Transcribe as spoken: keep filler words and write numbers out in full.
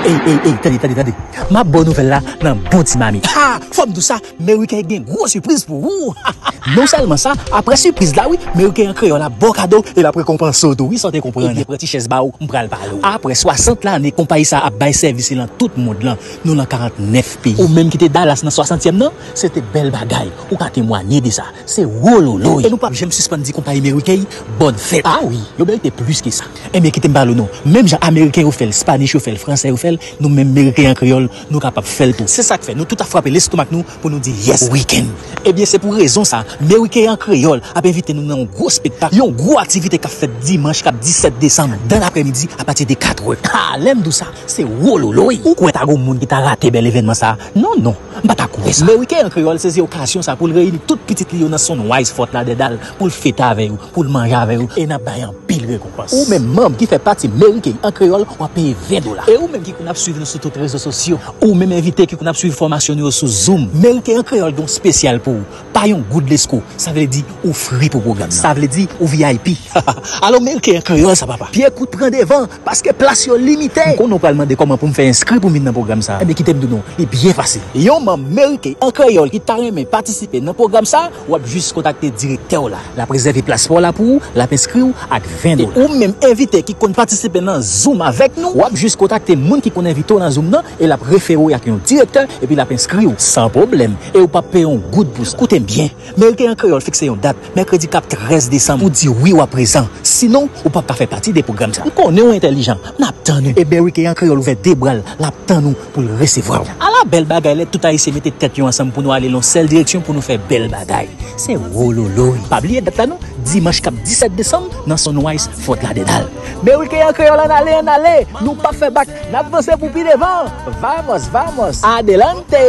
Ey, ey, ey, tande, tande, tande. M ap ba w nouvèl la nan bon ti mamit. Ha! Fò m di w sa, Mary Kay gen gwo sipriz pou ou. Non sèlman sa, apre sipriz la, wi, Mary Kay an kreyòl ap ba w kado e l ap rekonpanse w tou, wi, sa w te konprann. Ebyen, pran ti chèz ba w, m pral pale w. Apre swasant lane, konpayi sa a ap bay sèvis li nan tout mond lan. Nou nan karantnèf peyi. Ou menm ki te Dallas nan swasantyèm nan, se te bèl bagay. Ou ka temwanye de sa. Se wololoy. E nou p ap janm sispann di konpayi Mary Kay bòn fèt. A wi, yo merite plis ke sa. Ebyen, kite m pale w non. Menm jan Ameriken yo fè l, Spanish yo fè l, Fransè yo fè l, nou menm Meriken an kreyòl, nou kapab fè l tou. Se sa k fè nou tout ap frape lestomak nou pou nou di yes weekend. Ebyen, se pou rezon sa, Meriken an kreyòl ap envite nou nan yon gwo espektak, yon gwo aktivite k ap fèt dimanch k ap disèt desanm, dan laprèmidi, apati de katrè. Ha, lè m di w sa, se wololoy. Ou kwè ta gen moun ki ta rate bèl evènman sa a? Non, non. M pa ta kwè sa. Meriken an kreyòl sezi okazyon sa pou l reyini tout pitit li yo nan Sunrise Fort Lauderdale pou l fete avè yo, pou l manje avè yo, e n ap bay anpil rekonpans. Ou menm manm ki fè pati Meriken an kreyòl, w ap peye ven dola. E ou menm ki konn ap swiv nou sou tout rezo sosyo, ou menm envite ki konn ap swiv fòmasyon nou yo sou Zoom, Meriken an kreyòl gen yon espesyal pou ou. Pa yon goud lesko, sa vle di ou fri pou pwogram nan. Sa vle di ou V I P. Alò Meriken an kreyòl sa, papa. Pye kout pran devan, paske plas yo limite. M konnen w pral mande kòman pou m fè enskri pou m vin nan pwogram sa a. Ebyen, kite m di w non, li byen fasil. Yon manm Meriken an kreyòl ki ta renmen patisipe nan pwogram sa a, w ap jis kontakte direktè w la. L ap rezève plas pa w la pou ou, l ap enskri w ak ven dola. E ou menm envite ki konn patisipe nan Zoom avèk nou, w ap jis kontakte moun ki konn envite w nan Zoom nan e l ap refere w ak yon direktè, epi l ap enskri w san pwoblèm. E ou p ap peye yon goud pou sa. Koute m byen, Meriken an kreyòl fikse yon dat, mèkredi k ap trèz desanm, pou di wi w ap prezan. Sinon, ou p ap ka fè pati de pwogram sa. M konnen w entèlijan. N ap tann ou. E Meriken an kreyòl ouvè de bra l, l ap tann ou pou l resevwa w. Ala bèl bagay lè tout Ayisyen mete tèt yo ansanm pou nou ale nan yon sèl direksyon pou nou fè bèl bagay. Se wololoy. Pa bliye dat la non, dimanch k ap disèt desanm nan Sunrise Fort Lauderdale. Meriken an kreyòl, ann ale, ann ale. Nou p ap fè bak. N ap vanse pou pi devan. Vamos, vamos. Adelante!